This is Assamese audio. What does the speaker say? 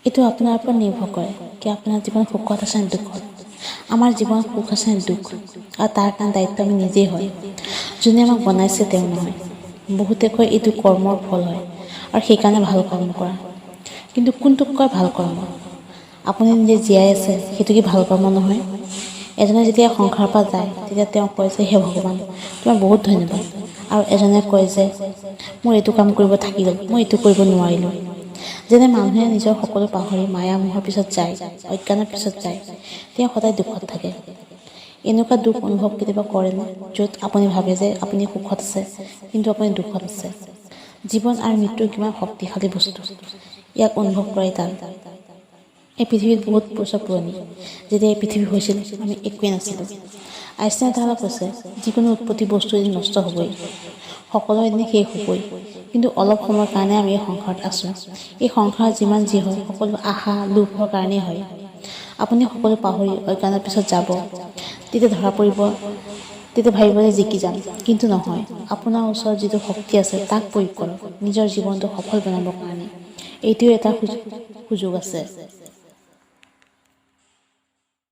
এইটো আপোনাৰ ওপৰত নিৰ্ভৰ কৰে কি আপোনাৰ জীৱন সুখত আছে নে দুখত। আমাৰ জীৱন সুখ আছে নে দুখ আৰু তাৰ কাৰণে দায়িত্ব আমি নিজেই হয়, যোনে আমাক বনাইছে তেওঁ নহয়। বহুতে কয় এইটো কৰ্মৰ ফল হয় আৰু সেইকাৰণে ভাল কৰ্ম কৰা। কিন্তু কোনটোক কয় ভাল কৰ্ম? আপুনি নিজে জীয়াই আছে, সেইটো কি ভাল কৰ্ম নহয়? এজনে যেতিয়া সংসাৰৰ পৰা যায়, তেতিয়া তেওঁ কয় যে হে ভগৱান, তোমাৰ বহুত ধন্যবাদ। আৰু এজনে কয় যে মোৰ এইটো কাম কৰিব থাকি গ'ল, মই এইটো কৰিব নোৱাৰিলোঁ। যেনে মানুহে নিজৰ সকলো পাহৰি মায়া মোহৰ পিছত যায়, অজ্ঞানৰ পিছত যায়, তেওঁ সদায় দুখত থাকে। এনেকুৱা দুখ অনুভৱ কেতিয়াবা কৰেনে, য'ত আপুনি ভাবে যে আপুনি সুখত আছে, কিন্তু আপুনি দুখত আছে? জীৱন আৰু মৃত্যু কিমান শক্তিশালী বস্তু, ইয়াক অনুভৱ কৰাই টান। এই পৃথিৱীত বহুত বছৰ পুৰণি। যেতিয়া এই পৃথিৱী হৈছিল, আমি একোৱেই নাছিলোঁ। আইনষ্টাইনে তাহ'লে কৈছে, যিকোনো উৎপত্তি বস্তু এদিন নষ্ট হ'বই, সকলো এদিন শেষ হ'বই। কিন্তু অলপ সময়ৰ কাৰণে আমি এই সংসাৰত আছোঁ। এই সংসাৰত যিমান যি হয়, সকলো আশা লোভৰ কাৰণেই হয়। আপুনি সকলো পাহৰি অজ্ঞানৰ পিছত যাব, তেতিয়া ধৰা পৰিব, তেতিয়া ভাবিব যে জিকি যাম। কিন্তু নহয়। আপোনাৰ ওচৰত যিটো শক্তি আছে, তাক প্ৰয়োগ কৰক নিজৰ জীৱনটো সফল বনাবৰ কাৰণে। এইটোৱে এটা সুযোগ আছে।